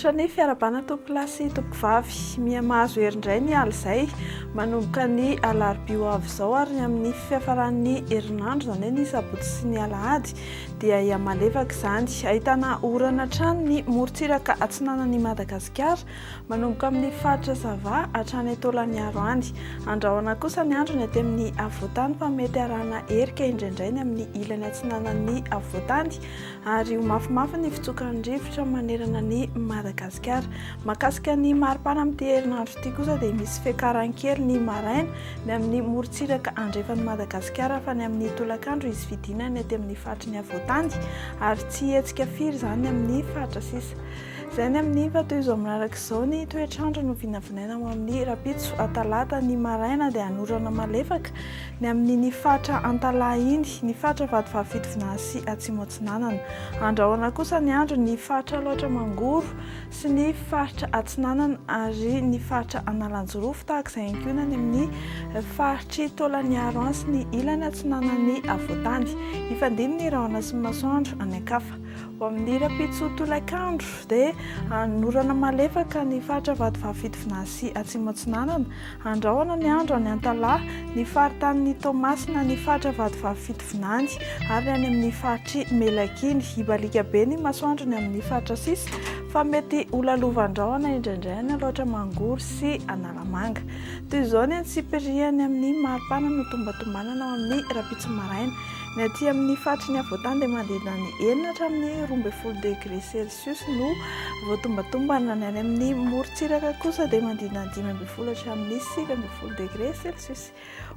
Manolotra ny fiarahabana tompokolahy sy tompokovavy. Miha mahazo hery indray ny alizay manomboka ny alarobia ho avy izao ary ny amin'ny fiafaran'ny herinandro, izany hoe ny sabotsy sy ny alahady dia hihamalefaka izany. Ahitana orana hatrany ny morontsiraka atsinanan'i Madagasikara manomboka amin'ny faritra Sava hatrany Taolagnaro any. Andrahona kosa ny andro ny aty amin'ny afovoantany fa mety arahana erika indraindray ny amin'ny ilany atsinanan'ny afovoantany ary ho mafimafy ny fitsokan'ny rivotra manerana an'i Madagasikara. Mahakasika ny maripana amin'ity herinandro ity kosa dia misy fiakarany kely ny maraina ny amin'ny morontsiraka andrefan'i Madagasikara fa ny amin'ny tolakandro hisy fidinana ety amin'ny faritry ny afovoantany ary tsy hihetsika firy izany ny amin'ny faritra sisa. Izay ny amin'ny fa toy izao manaraka izao ny toetr'andro no vinavinaina ho amin'ny rahampitso talata ny maraina dia hanorana malefaka ny amin'iny faritra Antalaha iny, ny faritra Vatovavy Fitovinany sy Atsimo Atsinanana. Andrahona kosa ny andro ny faritra Alaotra Mangoro sy ny faritra Atsinanana ary ny faritra Analanjirofo tahaka izay ihany koa ny any amin'ny faritr'i Taolagnaro any sy ny ilany atsinanan'ny afovoantany. Hifandimby ny rahona sy ny masoandro any an-kafa. Ho amin'ny rahampitso tolakandro dia hanorana malefaka ny faritra Vatovavy Fitovinany sy Atsimo Atsinanana. Andrahona ny andro any Antalaha, ny faritanin'i Toamasina, ny faritra Vatovavy Fitovinany ary ny any amin'ny faritr'i Melaky iny. Hibaliaka be ny masoandro ny amin'ny faritra sisa fa mety ho lalovan-drahona indraindray any Alaotra Mangoro sy Analamanga. Toy izao ny antsipiriany amin'ny maripana notombantombanana ho amin'ny rahampitso maraina. Ny aty amin'ny faritry ny afovoantany dia manodidina ny enina hatramin'ny 12 degré celsius no voatombantombana. Ny any amin'ny morontsiraka kosa dia manodidina ny 15 hatramin'ny 19 degré celsius.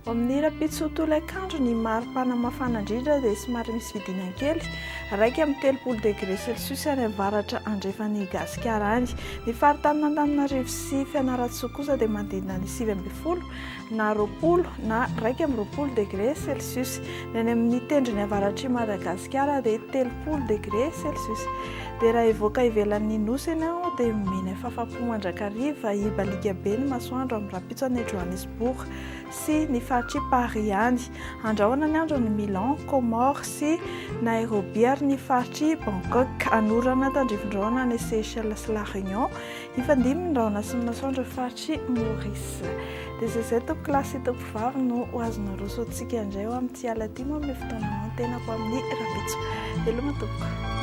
Ho amin'ny rahampitso tolakandro ny maripana mafana indrindra dia somary misy fidinany kely, 31 degré celsius any avaratra andrefan'i Gasikara any. Ny faritanin'Antananarivo sy Fianarantsoa kosa dia manodidina ny 19 na 20 na 21 degre celsius. Ny any amin'ny tendrony avaratr'i Madagasikara dia 30 degre celsius. Dia raha hivoaka ivelan'ny Nosy ianao dia omena fafapo mandrakariva hibaliaka be ny masoandro amin'ny rahampitso any Johannesburg sy ny faritr'i Paris any. Andrahona ny andro any Milan, Comores sy Nairobi ary ny faritr'i Bangkok. Hanorana tandrifin-drahona any Seychelles sy La Réunion. Hifandimby ny rahona sy ny masoandro ny faritr'i Maurice. Dia izay izay tompoko lahy sy tompoko vavy no ho azo naroso antsika indray ho amin'ity alina ity manome fotoana anao ny tenako amin'ny rahampitso. Veloma tompoko.